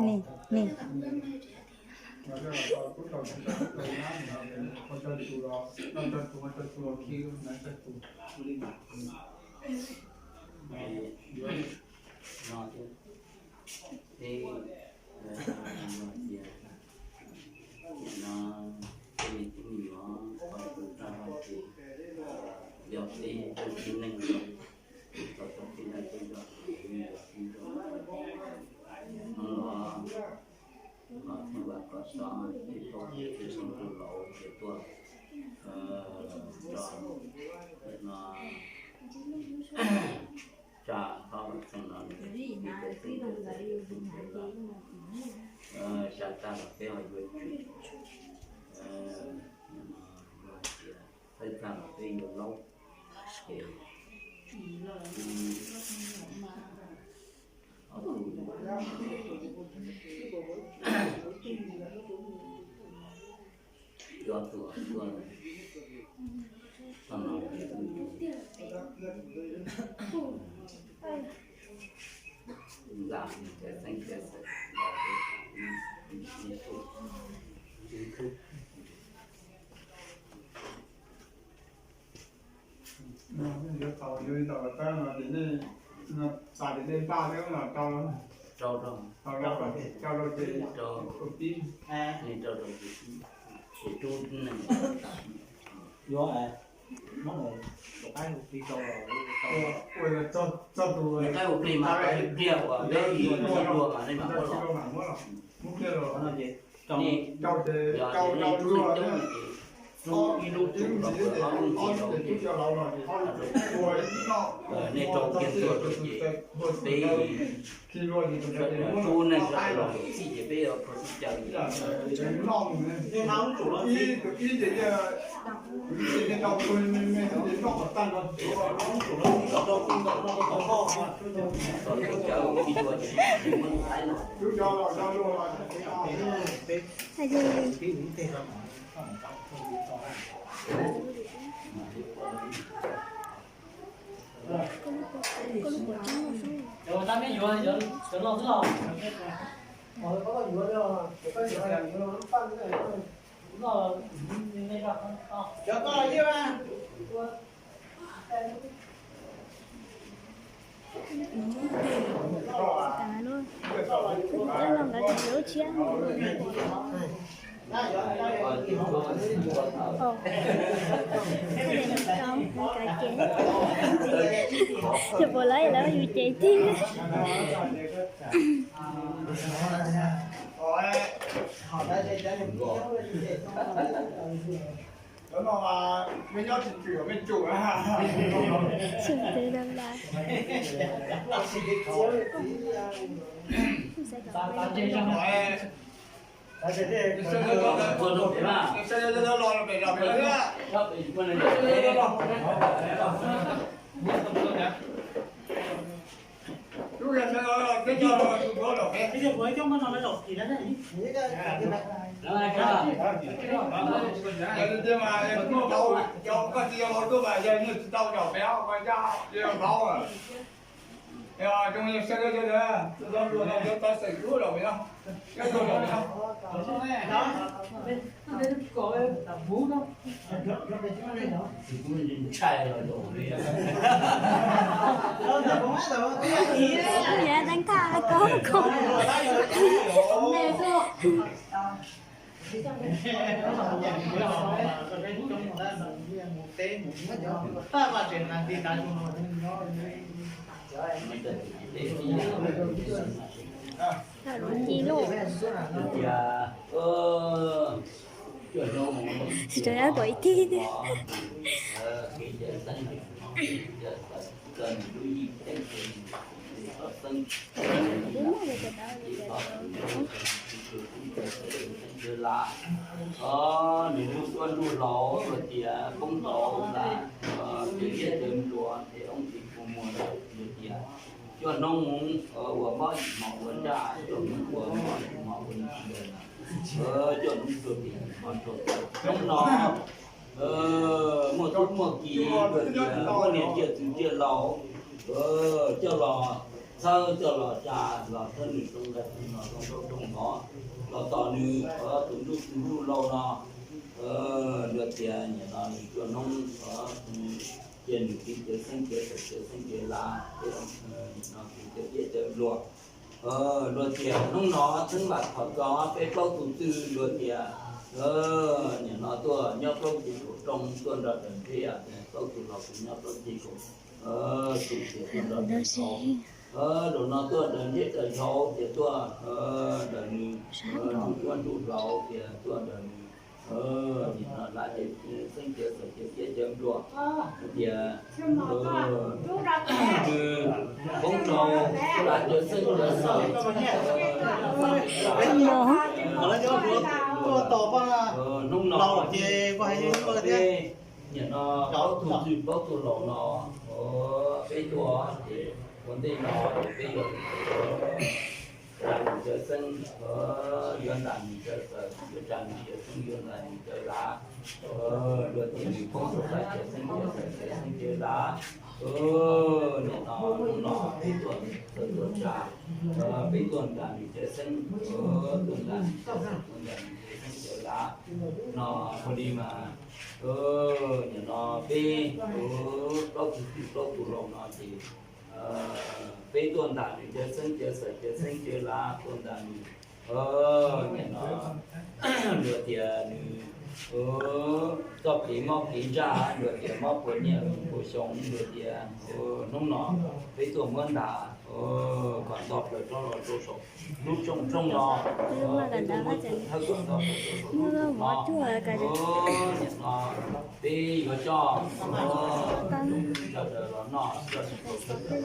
Ni, ni. Tsa tag los peb ho yuav tsum, thaij tag los peb yuav laub. Yuav tau yuav li ntawd los tab no ces nej, no tas ces nej npaj thiab los rau, rau rau ces ua tib, rau rau ces tib, ces rub neeg. Yuav, muab tus qaib ua plig rau los, ua txog tus qaib ua plig mas ib pliag uas peb yuav tsis dua mas nej mam muab los. Muab pliag los no ces rau ces rau rau rub neeg coob ces rub ib lub tsum los, ob lub ntxiv rau ces nej rau kiag tuaj rau ces peb rub neeg los txij ces peb yuav txij caw. Tab no nkawd tseem yuav lub tshiab. Yog puas lawv lawv yus cev tiag. Cov no mas mej nyob tsis tswm mej tsum. Lawv ci lawm. Rov qab kom ib teg. Nws lub suab ntsuj hlau hais tias poob tau ntag, cov liab cov npluav ces oob txiv kua muag hais tias coj hnub mus ua mob yim hmo ua nraj, coj hnub ua mob yim hmo ua ntsia, coj hnub rau tim yim hmo rau. Hnub no muaj tub muaj ki, muaj niam tsiaj txiv tsiaj laus coj los Txhawb coj los tsa los thawb nws rooj nqaij no rooj nraub rooj no, los tos nws tus ntuj tus ntuj laus no, luag tias nim no nws cuaj hnub, cia nws kev cawv xeeb cawv xawm cawv xeeb cawv lav, nim no kev cawv iab cawv npluag. Luag tias hnub no xeeb vam thom txog peb plaub tus twg, luag tias nim no tuaj nyob plaub ceg kaum roob tuaj nrog daws ntseb, plaub tus laus tus nyob plaub ceg kaum, tus tias tuaj nrog daws ntseb. Zaum no tuaj daws ntseb daws ntshaus tias tuaj daws nws, ntuj duab ntuj hlauv tias tuaj daws nws, nim no lav cawv xeeb cawv xawm cawv iab cawv npluag, tias nws poob rau lav cawv xeeb cawv xawm. Hnub no ces nim no plaub tug twg plaub tug laus no, peb tuaj ces ua ntej no ces peb yuav tsa nws cawv xeeb, yuav ntas nws cawv xawm, yuav tsa nws cawv xeeb, yuav ntas nws cawv lav. Luag tias nws poob rau lav cawv xeeb cawv xawm cawv xeeb cawv lav. Nim no hnub no peb tuaj txhawb tuaj tsa, peb tuaj ntas nws cawv xeeb, tuaj ntas nws cawv xawm, tuaj ntas nws cawv xeeb cawv lav no. Ua li mas nim no peb plaub tug twg plaub tug laus no ces peb tuaj ntas nws cawv xeeb cawv xawm cawv xeeb cawv lav, tuaj ntas nws, nim no luag tias nws txoj kev mob kev ntsaj, luag tias mob puas niaj puas xyoo, luag tias hnub no peb tuaj muab ntas kom ntog plaws rov los rau saum lub rooj rooj no, peb tuaj muab thawb kom ntog plaws rau saum lub rooj no. Nim no peb yuav coj sawv daws los noj, coj sawv daws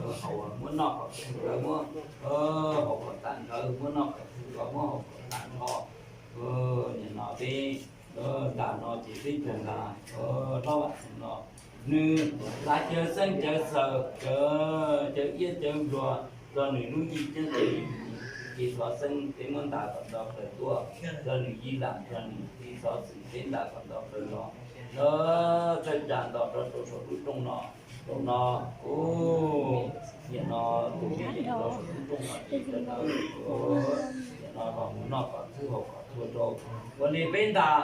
los haus, muab noj kom tag nkawd, muab haus kom tag nkawd, muab noj kom tag nkawd, muab haus kom tag nrho. Nim no peb ntas no ces peb tuaj ntas hlob Vam Xeem no, nws lav cawv xeeb cawv xawm, cawv iab cawv npluag, txog nws lub yij ceeb tsheej, ces xov xeeb peb muab ntas kom nto plaws tuaj, txog nws yij lam, txog nws txiv xov xwm peb ntas kom nto plaws los, thawb tsa nto rov rau saum lub rooj no. Zaum no, nim no tus me nyuam rau saum lub rooj no ces sawv daws nim no los mus noj kom txhwb haus kom txhua rau. Ua li peb ntas,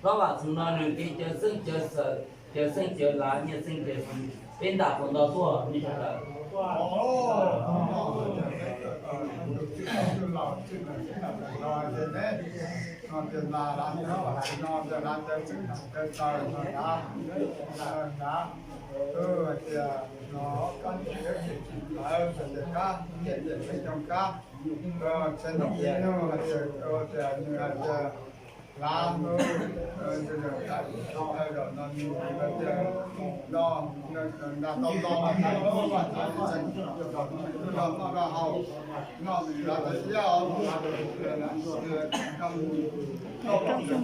hlob Vam Xeem no nws kev cawv xeeb cawv xawm, cawv xeeb cawv lav, nyiaj xeeb cawv xwm, peb ntas puas nto tuaj nej sawv daws? Lav, zaum no nws tias no, nta tau no, noj noj haus, noj nws lav cawv iab, noj nws cawv haus, nws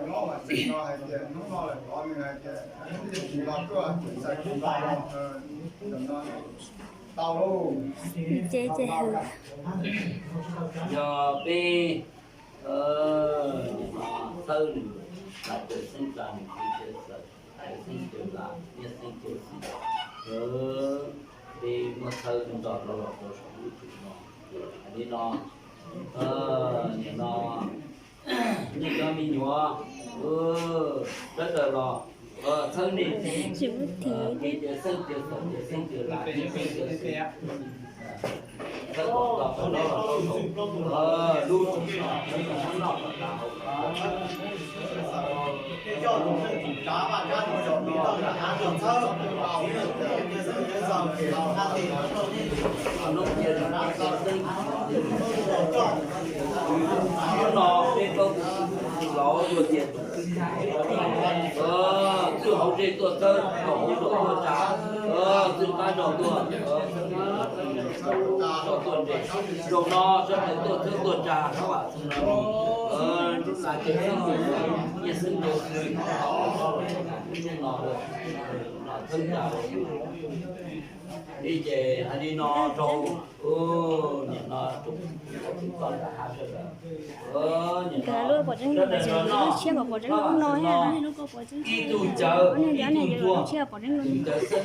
hlob Vam Xeem no hais tias hnub no lawm tod nws hais tias hnub no tuaj txais kuv nta, tau lauj. Ces ces hwm. Yog peb nim no txhawb nws lav cawv xeeb, tsa nws kev cawv xawm, cawv xeeb cawv lav, nyiaj xeeb cawv xwm, peb muab txhawb nto rov los rau saum lub rooj no. Hais li no, nim no nej cov me nyuam sawv daws los txhawb nej kev cawv xeeb cawv xawm, cawv xeeb cawv lav, nyiaj xeeb cawv xwm, txhawb kom nto rov los rau saum lub rooj no, muab noj kom tas haus kom tas. Hnub no peb plaub tus laus luag tias txwj hauv zej tuaj txhawb, txwj hauv zos tuaj tsa, txwj qab zos tuaj, tuaj nres. Zaum no sawv daws tuaj txhawb tuaj tsa hlob Vam Xeem no, lav cawv xeeb cawv xwm, nyiaj xeeb cawv xwm, no txhawb tsa. Li ces hais li no rau nim no tus toj nram hav sawv daws, nkawd lub pom tseeb lub, lub tshiab pom tseeb lub no, ib tug cawv ib tug ntsuag, tus cawv xeeb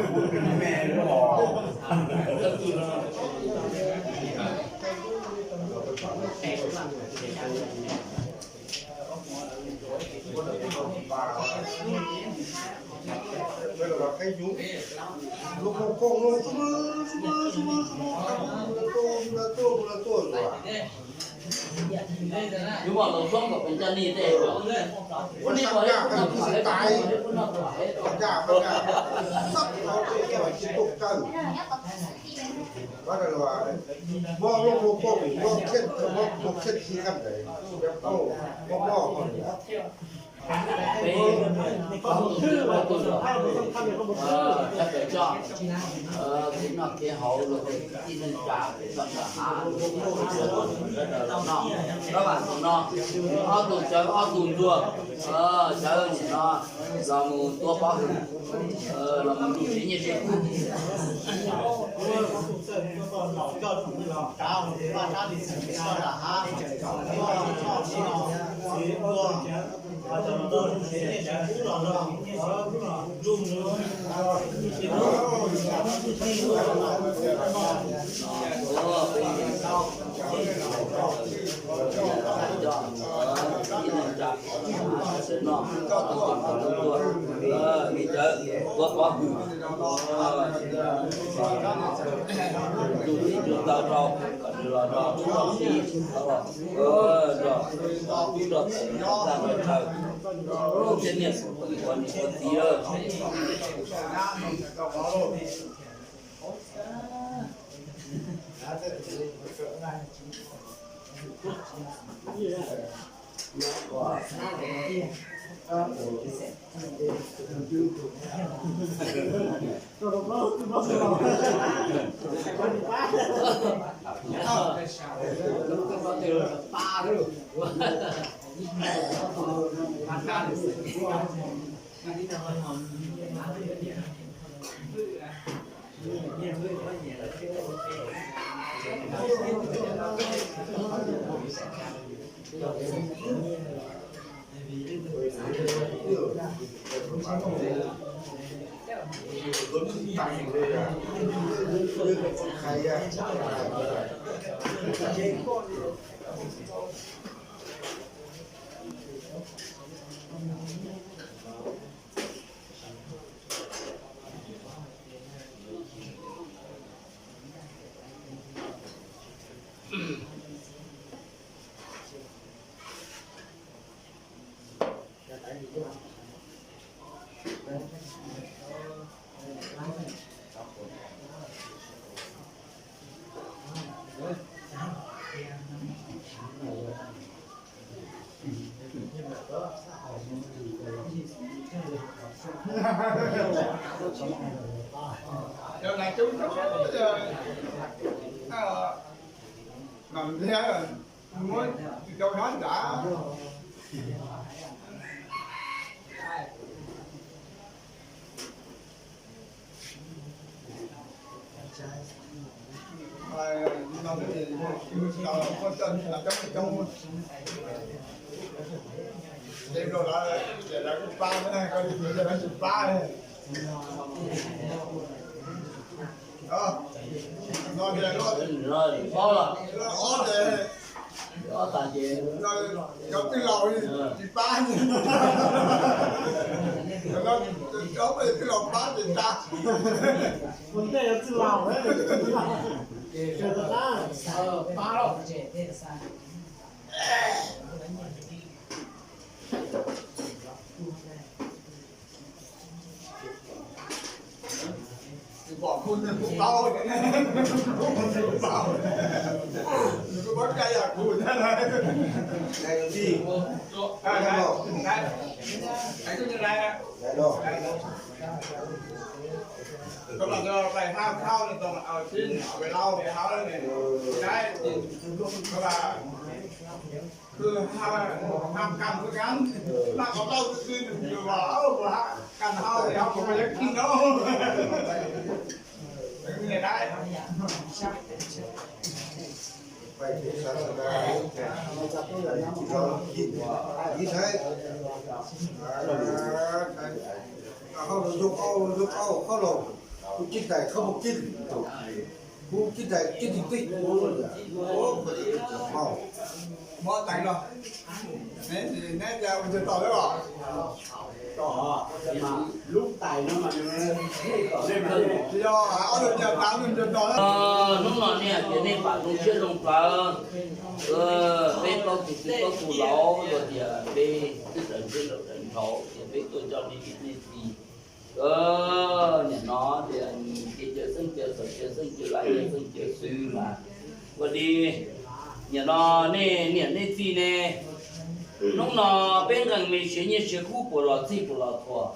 Yus muaj lus suab kom pes tsawg li tej, ua nej ua nej kuj noj tau, kuj noj tau. Peb ob tug, sab pem tso, kev noj kev haus los ib leeg tsa pem toj nram hav, sawv daws los noj. Kab vam tus no, ob tug tsawv ob tug ntsuag, sawv nim no los mus tua pov hwm, los mus nrug tsev nyiaj tsev kub. Ua pov hwm, nrug tij nrug taw rau, kom nws los nrog tub nrog kiv, nrog tub nrog kiv tag nrho chaw, thiab niaj ua niam ua txiv lawm. Cov neeg coob coob, mam ntiag muab cov nyob nrad. Ob tas ces cov tij laug tsis pab, cov tij laug pab ces tag. Pom kuv nws kuj paub, kuv paub, nws kuj paub cai yam kuv thiab. Koj los nrog pais hab khauj no tau, au tib niam pais laub pais hab ne, saib koj los khwv hab, hab kas khwv kas, hab qhov tauj xwb xwb nws yus los ua hab kas hau li hab kuv pais yeeb kis no. Kuv cib tais koj mus cib, kuv cib tais cib tig tij, mob tais no, neb ua ntawd tau lawm os. Lub tais no mas, yog ob tug caj tas ua ntawd tau. Hnub no nej hais tias nej pom zoo siab zoo plawv, peb plaub tug txiv plaub tug laus luag tias peb twb raws ntsiab raws nrhau tias peb tuaj coj nej niam nej txiv. Nim no tias ces caw xeeb caw xeeb caw xeeb caw laj caw xeeb caw xwb mas ua li. Nim no nej niam nej txiv ne, hnub no peb nqee me siav nyiaj siav kub puas los txhij puas los thuam?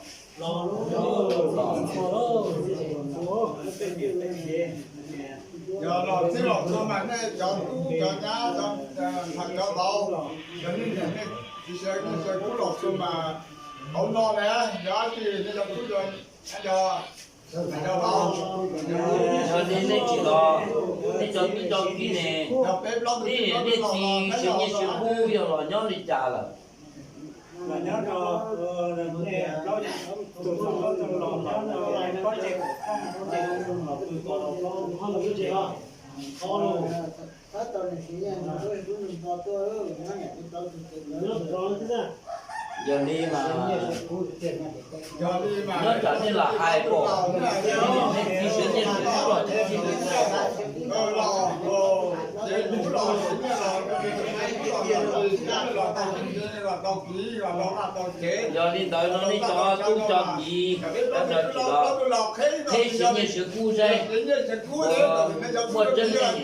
Yog los txhij los thuam mas nej cov tub cov nyab, cov vauv, cov niam nej txiv siav nyiaj siav kub los thuam mas hauv no ne, yog dab tsi nej cov tub cov nyab, cov vauv, yog li nej tsis los, nej cov tub cov kiv ne, nej niam nej txiv siav nyiaj siav kub yog los nyob li cas lawm? Yog li mas, nyob tsam nej lam hais kom nej txiv siav nyiaj siav kub los txhij, yog li ntawd no nej cov tub cov kiv, cov tsis los, qheb siav nyiaj siav kub seb puas muaj tseeb,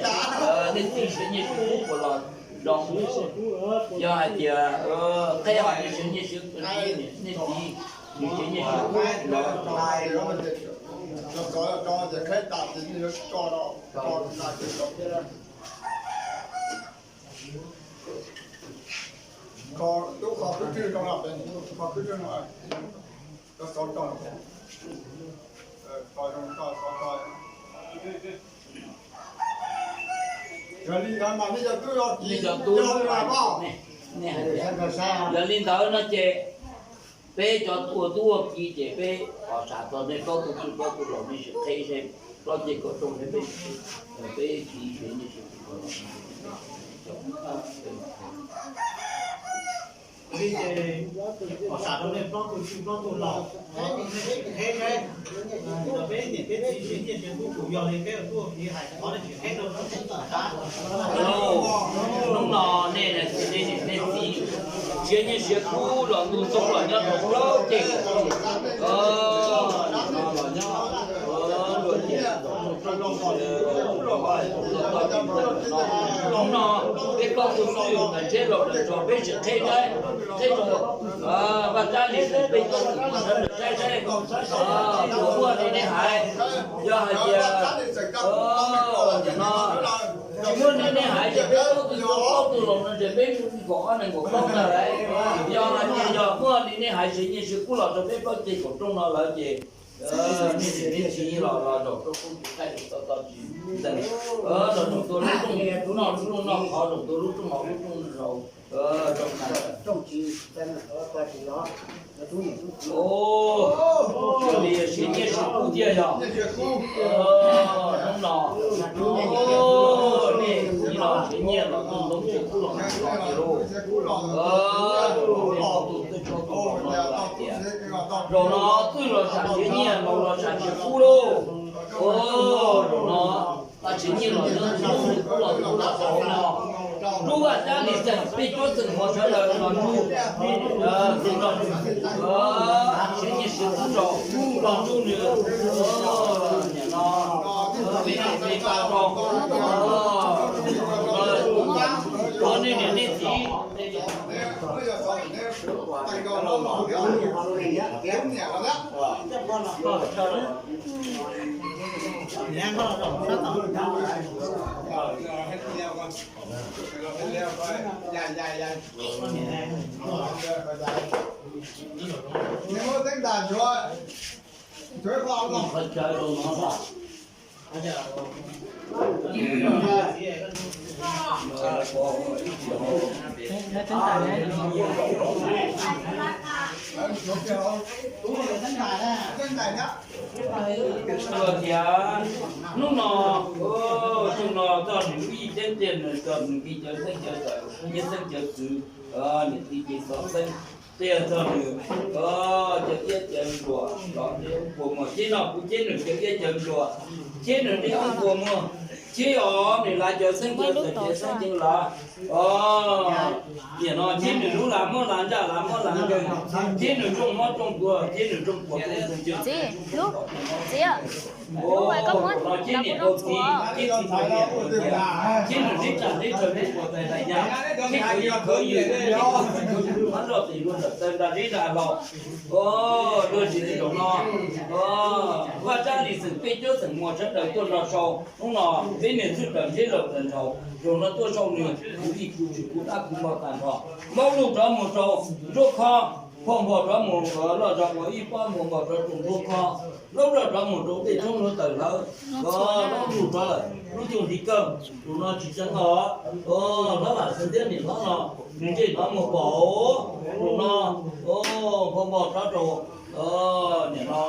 nej txiv siav nyiaj siav kub puas los Zoo, yog hais tias qheb ho nws siav nyiaj siav kub, nej txiv nws siav nyiaj siav kub los, yog li ntawd mas nej cov tub yog tub, yog li ntawd no ces peb cov ua tub ua ki ces peb kom sam txog nej plaub tug txwj plaub tug laus nej sim qheb seb plaub ceg kaum rooj seb peb, peb txiv siav nyiaj siav kub. Li ces kom sam rau nej plaub tug txwj plaub tug laus, nej sim qheb seb peb niam peb txiv siav nyiaj siav kub kuj yog li peb ua tub ua ki hais, thov nej sim qheb rau sab. Hnub no nej, nej niam nej txiv siav nyiaj siav kub los ntuj txoob los nyob rau plaub ceg, los nyob, luag tias hnub no peb plaub tug txwj ntawm tsheb laus ntawm zos peb sim qheb saib, qheb rau Vaj Tsab Lis Xeem peb cov xeem muaj sawv daws saib saib puas muaj li nej hais. Yog hais tias no tsis muaj li nej hais ces peb plaub tug txwj plaub tug laus no ces peb kaum ob nees nkaum plaub ntag lauj. Yog hais tias yog muaj li nej hais siav nyiaj siav kub los rau peb plaub ceg kaum rooj no lawm ces nej niam nej txiv los los zaum rau koob tus thaij tus tau tau tsis ntxeev, zaum tua lub rooj noj lub rooj noj qhov, zaum tua lub rooj haus lub rooj haus. Li siav nyiaj siav kub thiab yog hnub no, nej txiv los siav nyiaj los ntoo ntoo siav kub los ntoo siav lauj. Tus twb tso tus no hais tias zaum no txwj los sam siav nyiaj, laus los sam siav kub lauj. Zaum no siav nyiaj los ntoo siav kub los ntoo los xaus no, rub Vaj Tsab Lis Xeem peb cov xeem ho sawv daws los nrug, siav nyiaj siav kub rau, los nrug nws, nim no, li no li tas rau, rau nej niam nej txiv. Tias hnub no, hnub no txog nws lub yim ceeb tiag nws txog nws nqi cawv xeeb cawv tawm, nyiaj xeeb cawv xwv, niam txiv ces txog xeeb tiag txog nws, cawv iab cawv npluas los nws puas muag, cheb no kuv cheb nws cawv iab cawv npluas, cheb nws nqi puas muag, cheb os nws lav cawv xeeb cawv tawm ces xeeb ceev lav. Nim no cheb nws lub lav muab lav ntsaj lav muab lav nkeeg, cheb nws rooj mob rooj tuag, cheb nws rooj puas rooj ntxwg. Cheb niam rau txiv, cheb txiv rau niam, cheb nws deb tsam deb tsawg deb puas txais ntais yas, cheb khawv yws khawv yws, cheb khawv yws khawv yws hmab nroj tes luag nram taw nra deb nra hlau. Luag tsis zaum no, Vaj Tsab Lis Xeem peb cov xeem muas sawv daws tuaj nrog sau. Hnub no peb niag txwj daws nteb laus daws nraug zaum no tuaj sau nws kuv ib kuv tsis kuv dab kuv npau tag nrho. Maub lug rov mus rau Nruab Khob, phom npog rov mus loj zog ua ib pob npog npog rov rau Nruab Khob, laub roj rov mus rau tej tshoob hluav taws hlawv, laub lug rov lawm lub xyoo hli kawg. Tus no tsis tseeb os, hlob Vam Xeem thiab niam hlob no nws ntsej rov mus pom tus no, phom npog rov rau, nim no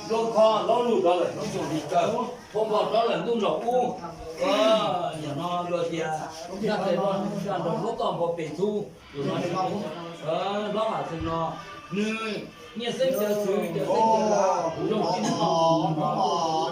Nruab Khob, laub lug rov lawm lub xyoo hli kawg, phom npog rov lawm ntuj nraum ub. Nim no luag tias nyob pem no nyob nraum lub toj npog pem txhub, tus no hlob Vam Xeem no nws nyiaj xeeb cawv xwv cawv xeeb cawv lav zoo tsis muaj,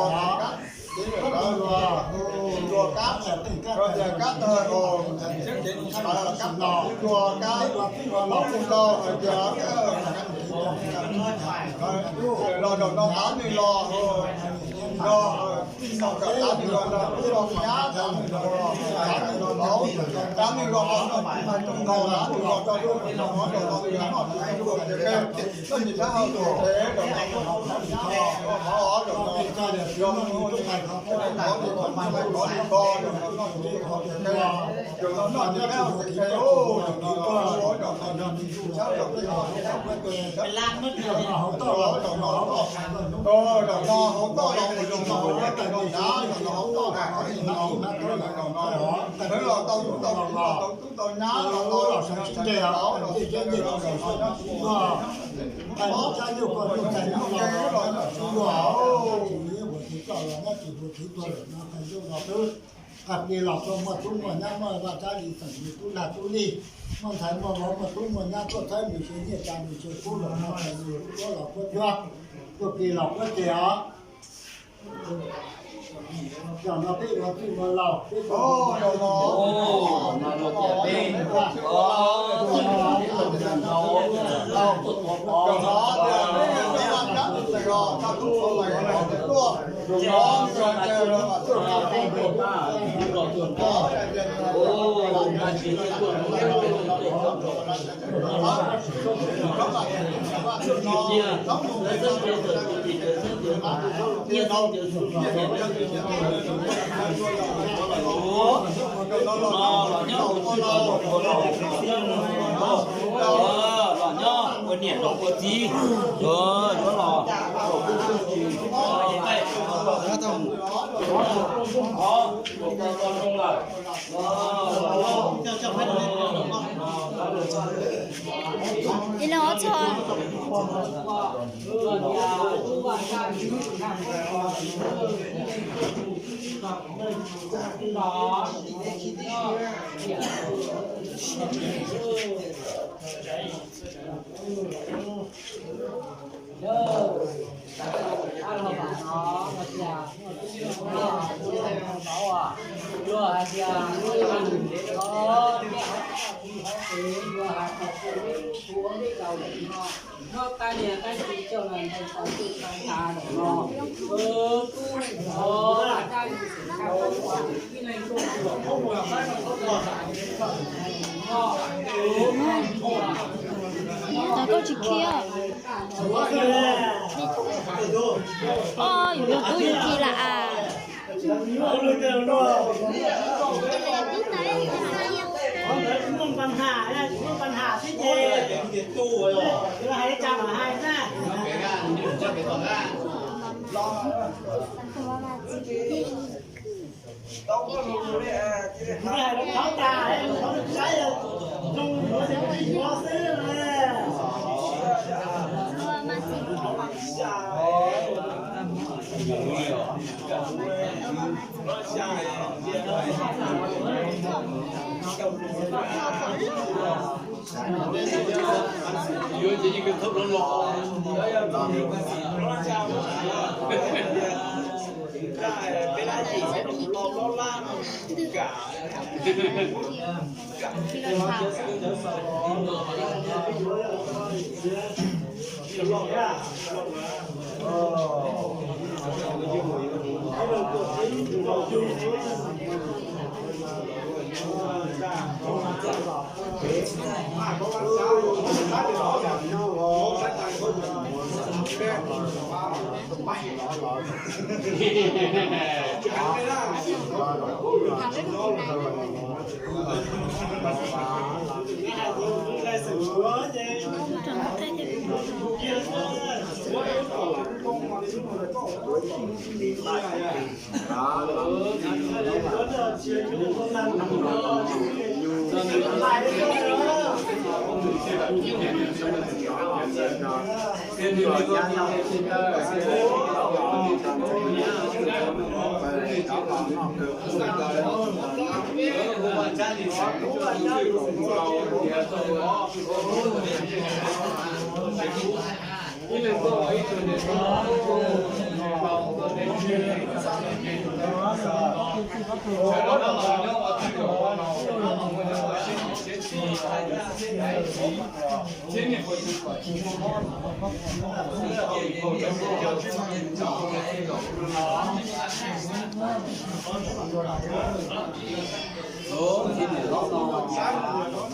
Kab, Kab Tawg, Kab Tawg, Kab Tawg, Kab Tawg, Kab Tawg, los zaum no tav nws los, los, los kav nws los, los nyab kav nws los, kav nws los, kav nws los, kav nws los, kav nws los, kav nws los, Qhov twg los tau muaj tub muaj nyab, muaj vaj tsab li xeem, muaj tub lag tub lig, muaj ntxhais muaj vauv, muaj tub muaj nyab tuaj txhawb nws, nyiaj tsa nws, kub los no, kuab los kuab cuab, tuaj plig los kuab ceg os. Zaum no peb ua txwj ua laug, peb Los nyob ua niam los ua txiv, yuav los Koj tsis khi os. Os, yus yog tub yus khi lam as.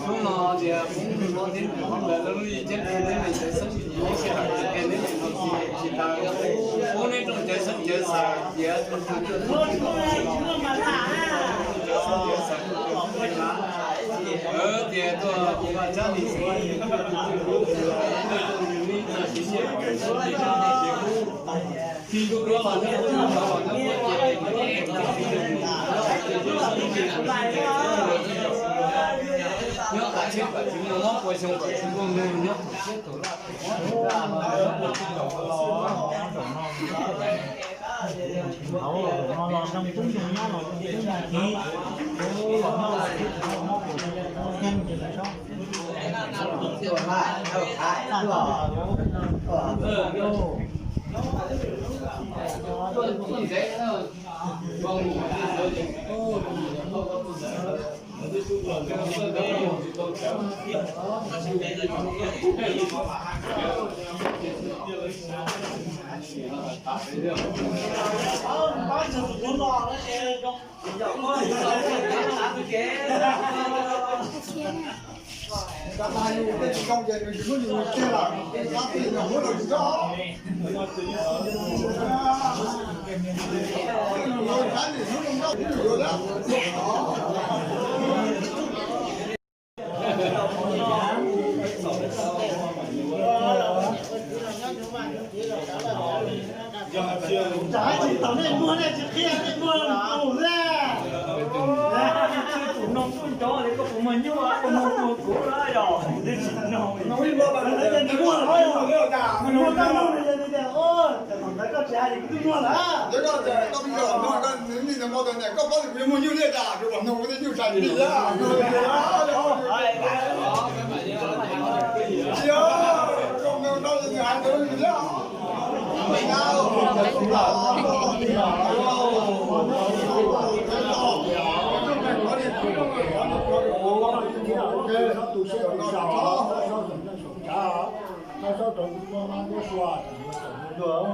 Hnub no tias poob noj thiab noj ntawd lub li ceeb tsheej neb cov xeeb tsis tau, poob neb rooj cawv xeeb cawv xav tias tias tuaj ua Tsab Lis xwb. Nyob tas tsheb kom tsis muaj mob, ua xyoo kom tsis muaj nqaij nyob. Tsis tau nej muag nej tsis qhia nej muag tus na. Tus noog tub ncov li koj puas muag nyuj, koj muag kuv los yog tsis noog. Muag koj noog li tias, thaum ntawd koj tsis hais li kuv twb muag lawm.